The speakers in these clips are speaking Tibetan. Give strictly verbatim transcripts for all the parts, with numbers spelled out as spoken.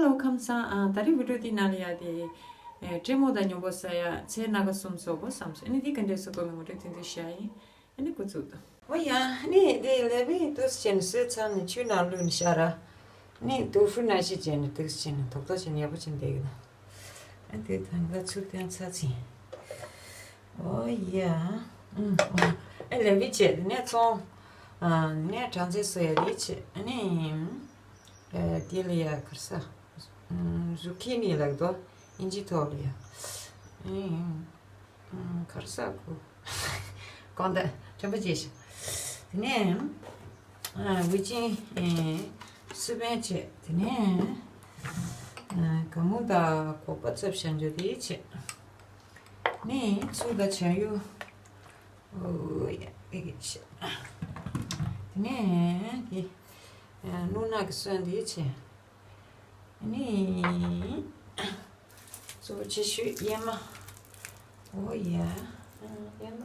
Hello ཁམས་བཟང་། ཨ་ད་རིང་བི་ཌིའོ་འདི་ནང་ལ་ཡ་དེ་ཨེ་ཀྲེ་མོ་དང་མཉམ་པོ་ཟ་ཡ་ཚལ་སྣ་ཁ་གསུམ་བཟོ་དགོས་བསམ་སོང་། ཨ་ནི་འདི་ག་འདྲས་བཟོ་དགོས་མིན་ངོ་སྤྲོད་ཐུང་ཐུང་བྱ་ཡིན། ཨ་ནི་འགོ་བཙུགས་དང་། ཨོ་ཡ། ཨ་ནི་འདི་ལེ་བི་འདུག་སེ་བྱས་ནས་བཟོས་ཚར་ནས་ཆུ་ནང་བླུགས་ནས་བཞག་ར། ཨ་ནི་ཏོ་ཧྥུ་ནང་བཞིན་བྱས་ནས་འདུག་སེ་བྱས་ནས་རྡོག་རྡོག་བྱས་ནས་ཡག་པོ་བྱས་ནས་བསྡད་ཀྱི་འདུག་ཨ་དེ་ད་ང་ཚུར་བཏོན་ཚར་ཟིན། ཨོ་ཡ། ཨུམ། ཨ་ལེ་བི་བྱས་དེ་ནས་ཚོང་། ཨ་ནས་གྲང་ཚལ་བཟོ་ཡ་རེད་བྱས། ཨ་ནི་ཨ་དེ་ལ་ཡ་གར་ས། ཨུམ། ཟུ་ཁི་ནི་ལབ་དོ། ཨིན་ཇི་ཐོག་ལ་ཡ། ཨ་ནི་ཨུམ། གར་ས་གོ། གོང་ད་དྲན་པ་བརྗེད་ཤག་དེ་ནས་ཨ་ཝི་ཅིན་ཨེ་སི་པན་བྱས། དེ་ནས་ཨ་ག་མུ་དང་སྒོག་པ་བཙབ་བཞག་འཇོག་དེ་བྱས། ནས་ཚུར་ད་བྱ་ཡུ། ཨོ་ཡ་ཨེ་གི་བྱས། དེ་ནས་དེ་ཨ་སྣུམ་སྣ་གི་སོན་དེ་བྱས། ནི། གཙོ་བོ་ཆེ་ཤོས་ཡས་མ། ཨོ་ཡ། ཡས་མ།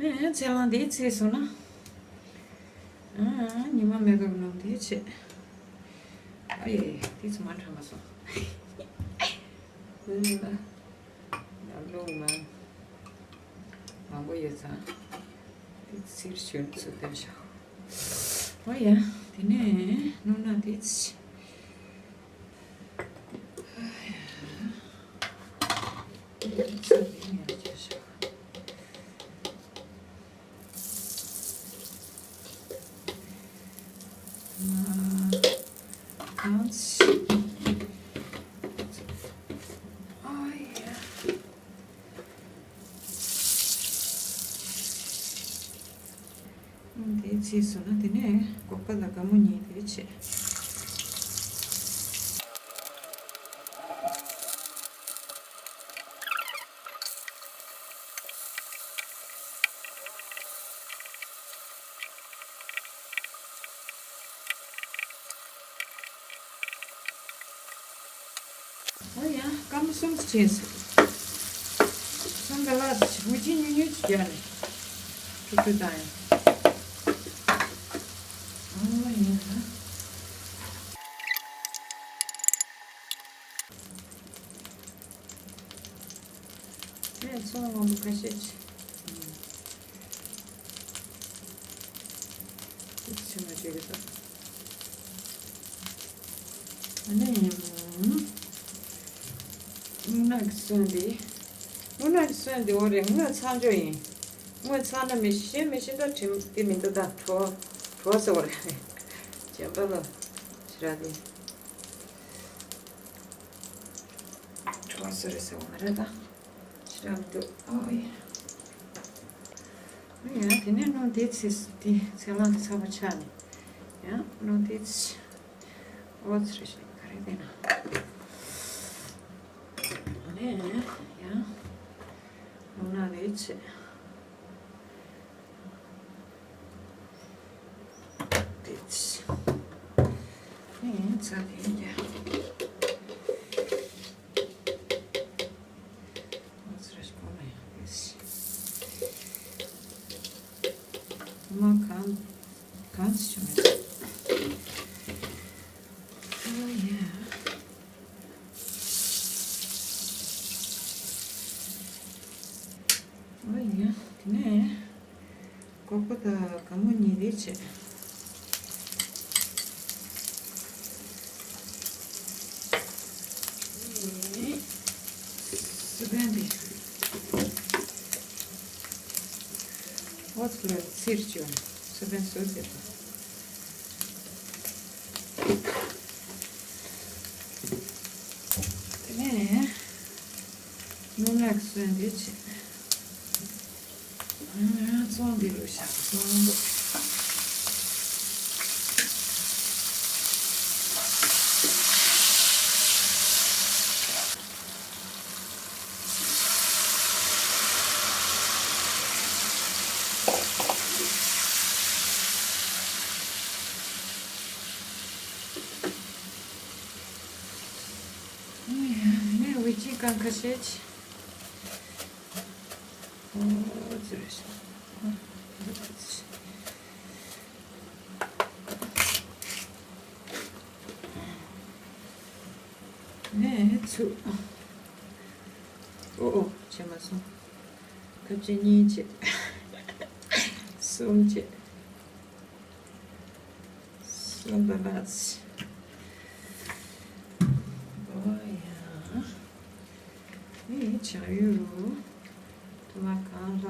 ཨེ་ཚལ་སླང་འདི་བྱས་སོང་ན། ཨ་ཉི་མ་མེད་པར་ནང་འདི་བྱས། ཨ་ཡེ་འདི་ཚོ་མ་འཁྲབ་མ་སོང་། ཨ་ལོ་མ་མང་པོ་ཡོད་ཙང་། འདི་ཚིར་ཞོན་ཚུལ་བསྟན་བཞག་ཨོ་ཡ། དེ་ནས་སྣུམ་སྣ་འདི་བྱས། དེའི་རྗེས་སུ་ན་དེ་ནས་སྒོག་པ་དང་སྒ་མོ་གཉིས་དེ་བྱས། ཨོ་ཡ། སྐར་མ་གསུམ་ཙམ་བྱས་སོང་། སོང་ད་ལ་ཝི་ཅིན་ཉུང་ཉུང་ཅིག་རྒྱག་ནས་ཁྲུ་ཁྲུ་བཏང་ཡ། ཨོ་ཡ། ངས་ཚོང་མང་པོ་ཁ་ཤས་ཅིག་ཨུམ། ཅིག་ཆུ་མ་བྱེད་ཀྱི་འདུག་ཨ་ནི། ཨུམ། སྣུམ་སྣ་གི་སོན་འདི། སྣུམ་སྣ་གི་སོན་འདི་འོ་རེད། སྔོས་ཚང་འཇོག་ཡིན། སྔོས་ཚང་ན་མི་ཤེས་མི་ཤེས་འདྲ་དྲིམ་འདི་མི་འདུག་ད་བྲོ་བྲོ་ཟེར་བ་རེད། བྱས་པ་ལ་ཞེ་དྲག་འདི། བྲོ་ཟེར་རེད་ཟེར་བ་མ་རེད་ད། ཞེ་དྲག་མི་འདུག་ཨོ་ཡ། ཨོ་ཡ། དེ་ནས་སྣུམ་འདི་ཚིག་འདི་ཚལ་སླང་འདི་ཚ་པོ་ཆགས་ནས། ཡང་སྣུམ་འདི་ཚིག་ཨོ་ཙི་རེ་ཞིག་ག་རེ་བསྟན་ན། ཨ་ནས་ཡང་སྣུམ་སྣ་འདི་ཚིག་འདི་ཚིག་ཨེ་ཚ་དེ་ཡ། མ་གང་གང་བྱུང་། ཨོ་ཡ། ཨོ་ཡ། དེ་ནས་སྒོག་པ་དང་སྒ་མོ་གཉིས་དེ་ བྱས། སི་པན་དེ། ཨོ་ཙི་ལ་ཚིར་བཅུག་སི་པན་སོ་ཟེར་ཏོ། དེ་ནས་ནུ་ནག་སོན་དེ་བྱས། ཙོང་འདི་རུ་བཞག་ཙོང་འདུག་ནས་འོད་ཅིག་གང་ཁ་ཤས་ཅི། ཨོ་ཙི་རེད་ཤག་ནས་ཚུགས། ཨོ་ཨོ་བྱས་མ་སོང་། ཁ་ཆེ་གཉིས་བྱས། གསུམ་བྱས། གསུམ་པ་ལ། ཨོ་ཡ། ནི་བྱ་ཡུ་རུ། ཐུ་མ་གང་ལ།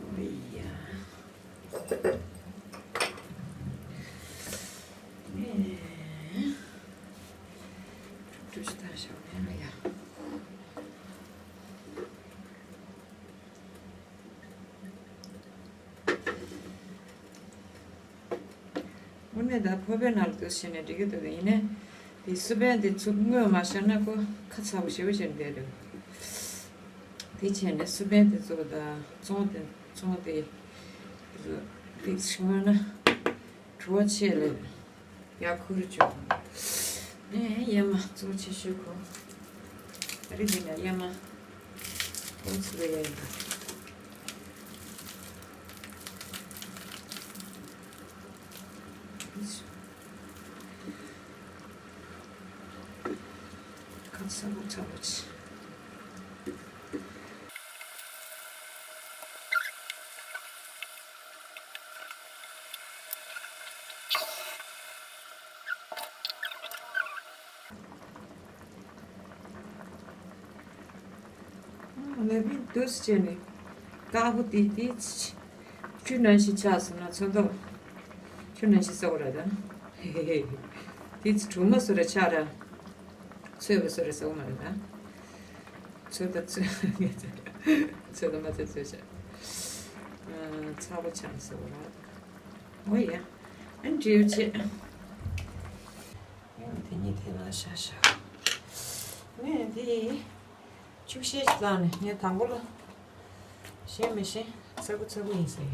ཨོ་ཡ། ནི། ཀྲུ་ཅི་ད་ཞོག་ནས་ལ་ཡ། དངོས་གནས་ད་ཕོར་པའི་ནང་ལ་འདུག་བྱས་ནས་འགྲིག་གི་འདུག་ཡིན་ནའི་དེ་སི་པན་དེ་ཚུར་བརྔོས་མ་བཞག་ན་ཁོ་ཁ་ཚ་པོ་ཞེ་པོ་ཅིག་བསྡད་འདུག་དེ་བྱས་ནས་སི་པན་དེ་ཚོ་དང་ཙོང་དེ་ཙོང་དེ་དེ་ཚོ་དེ་བརྔོས་ན་བྲོ་བ་ཆེ་ལེ། ཡར་ཁུར་བཅུག་ནས་ཡ་མ་གཙོ་ཆེ་ཤོས་ཁོ། ཨ་རི་འདི་ན་ཡ་མ་ཁོ་ཚུར་ཡ་ཡིན་པ། ཁ་ཚ་པོ་ཚ་པོ་ཆེ། ལ་བི་འདུས་བྱས་ནས་དཀར་པོ་དེ་དེ་ཆུ་ནང་བཞིན་ཆགས་སོང་ན་ཚོན་མདོག་ཆུ་ནང་བཞིན་གསལ་བོ་རེད་ད། དེ་གྲུ་མ་བཟོ་ར་ཆགས་ར་ཚོས་པ་བཟོ་ར་གསལ་བོ་མ་རེད་ད། ཚོད་ད་ཚོད། ཚོད་ད་མ་ཚོད་ཚོད་བྱ། ཚ་པོ་ཆགས་སོང་ར། ཨོ་ཡ། ཨན་འདྲེའུ་ཆེ། དེ་གཉིས་དེ་ལ་ཤ་ཤ། ངས་དེ་ཆུ་ཤེལ་ཅིག་བླངས་ནས་ངས་དང་པོ་ལ་ཞེ་མི་ཤེས་ཚ་པོ་ཚ་པོ་ཡིན་ཟེར།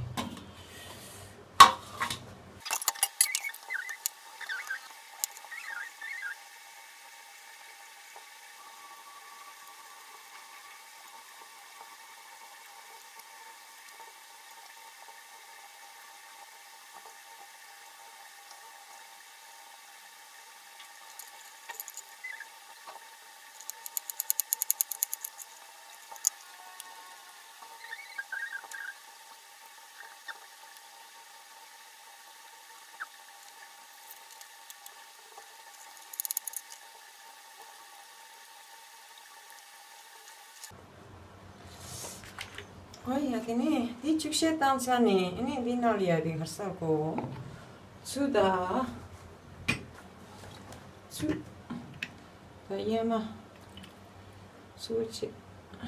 ཨོ་ཡ། དེ་ནས་དེ་ཆུ་ཤེལ་བཏང་ཚར་ནས་ཨ་ནི་འདི་ནང་ལ་ཡ་དེ་ག་རེ་ཟེར་དགོས། ཆུ་དང་། ཆུ། ད་གཡས་མ། ཆུ་ཆེ། ཨ་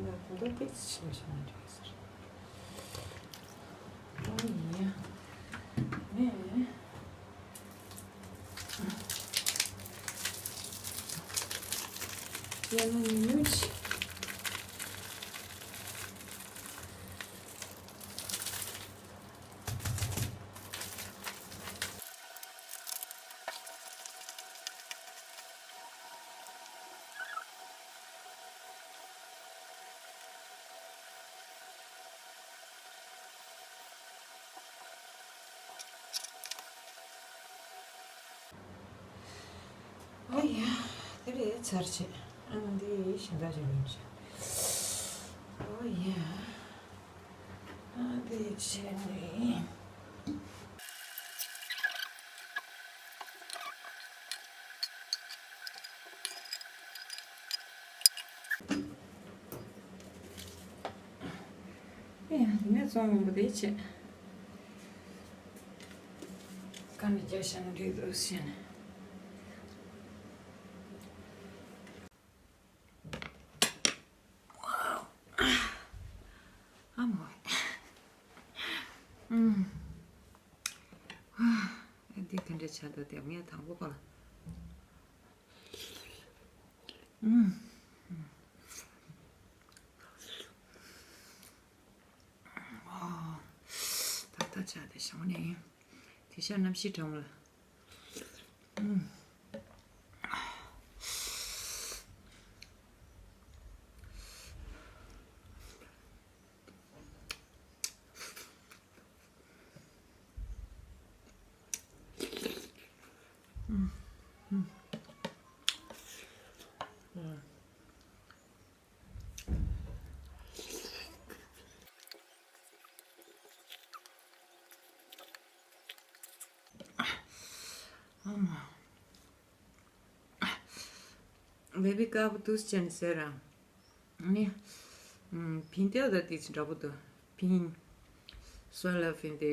ད་ད་ལྟ་ཏོག་ཙམ་ཆེ་བ་ཞིག་ན་འགྲིག་གི་ཟེར། ཨོ་ཡ། ནས། གཡས་མ་ཉུང་ཉུང་ཅིག་ཨོ་ཡ། དེ་རེད་ཚར་བྱས། ཨ་ནི་འདི་གཞན་དག་ཅིག་ཡོང་བྱས། བྱས་ནས། ཨེ་ཡ། དེ་ནས་བཙོང་མང་པོ་དེ་བྱས། ཁ་ནས་རྒྱག་བཞག་ན་འགྲིག་འདུག་ཟེར་ནས། ཨ་མོ། ཨུམ། ཨ། འདི་ག་འདྲ་ཆགས་འདུག་དེ་ངས་དང་པོ་པ་ལ། ཨུམ། ཨ། ཏག་ཏག་ཆགས་དེ་བྱུང་ནས། དེ་ཤ་གནམ་གཤིས་གྲང་མོ་ལ། ཨུམ། ལེ་བི་དཀར་པོ་འདུག་ཅན་ཟེར་ར། ནི། ཕིན་ཏེ་ད་ཏི་ཙི་འདྲ་པོ་འདུག་ཕིན། སོ་ལ་ཕིན་ཏེ།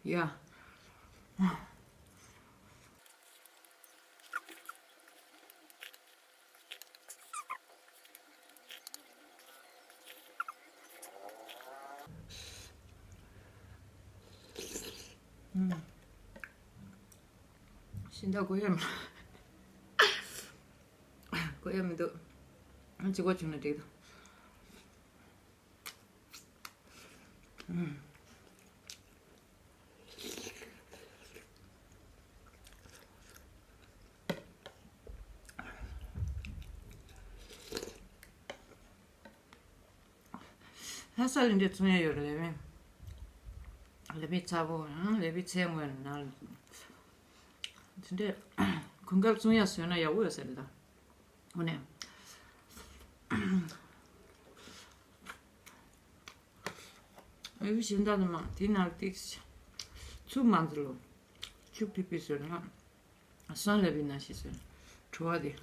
ཡ། ཤིང་རྟ་དགོས་ཡ་མི། དགོས་ཡ་མི་འདུག་གཅིག་པ་བྱུང་ན་འགྲིག་འདུག་ལྷ་ས་ལ་འདི་བཙོང་ཡ་ཡོད་རེད་ལེ་མི། ལེ་མི་ཚ་པོ་ཡང་ལེ་མི་ཚལ་ངོས་ནང་དེ་འདྲས་གོན་དཀར་བཙོང་ཡ་བཟོས་ན་ཡག་པོ་ཡོད་ས་རེད་ད། འོ་ནས། ཨེ་བི་གཞན་དག་དུ་མ་དེ་ནང་ཏིག་ཆུ་མ་འཛུལ་ལོ། ཆུ་ཕི་ཕི་བཟོས་ན། སོན་ལེ་བི་ན་ཤི་བཟོས་ན། བྲོ་བ་དེ།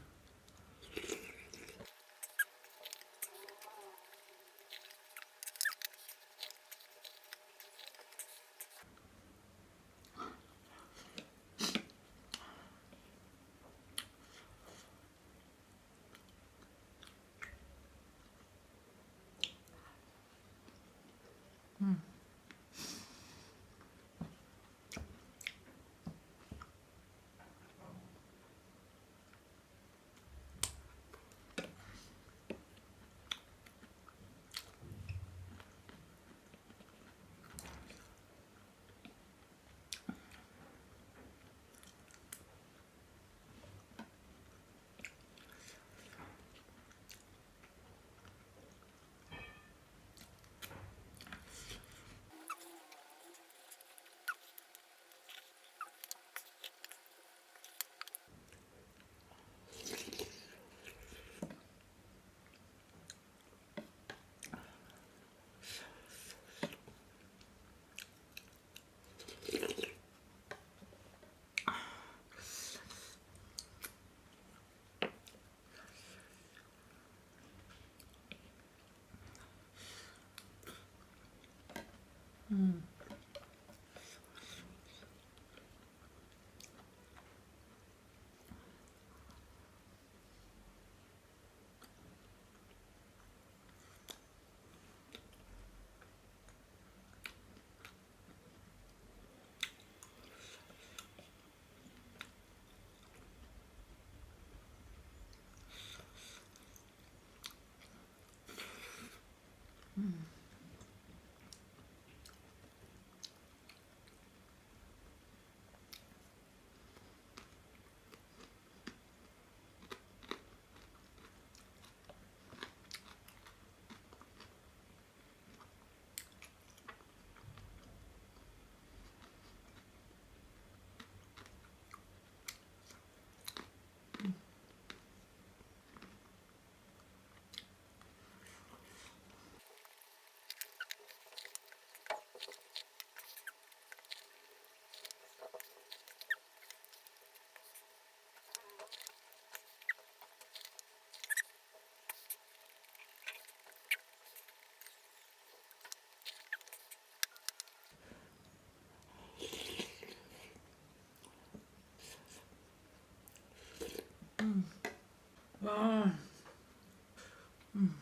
རེད།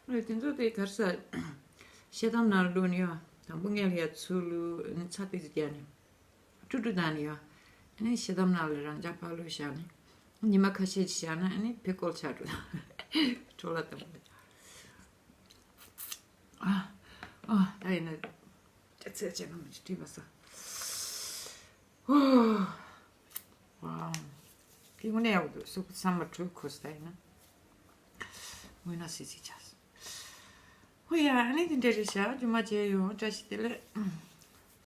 དེ་ཚོ་དེ་གར་ས་ཤེལ་དམ་ནང་བླུགས་ནས་ཡོད། དང་པོ་ངས་ལ་ཡ་ཚུར་བླུགས་ནས་ཚྭ་ཏོག་ཙམ་བརྒྱབ་ནས་དཀྲུག་དཀྲུག་བཏང་ནས་ཡོད། ཨ་ནི་ཤེལ་དམ་ནང་ལ་རང་འཇགས་ཕར་བླུགས་བཞག་ནས་ཉི་མ་ཁ་ཤས་ཤིག་བཞག་ན་ཨ་ནི་ཕི་ཀོལ་ཆགས་འགྲོ། འཕྲོ་བརླག་བཏང་། ཨ་ཨ་ད་ཡིན་ན་ཅ་ཚེ་ཅ་ན་མ་ཅི་བྲིས་པ་ས། ཨོ། ཝའོ། དེ་དངོས་གནས་ཡག་པོ་འདུག་སུ་བསམ་པ་འཁྲུལ་ཁུ་སི་ད་ཡིན་ན། དངོས་གནས་སི་སི་ཆགས་སོང་། ཧོ་ཡ། ཨ་ནི་དེ་འདྲ་རེད་ཤག་རྒྱུ་མ་བྱས་ཡོང་། བཀྲ་ཤིས་བདེ་ལེགས།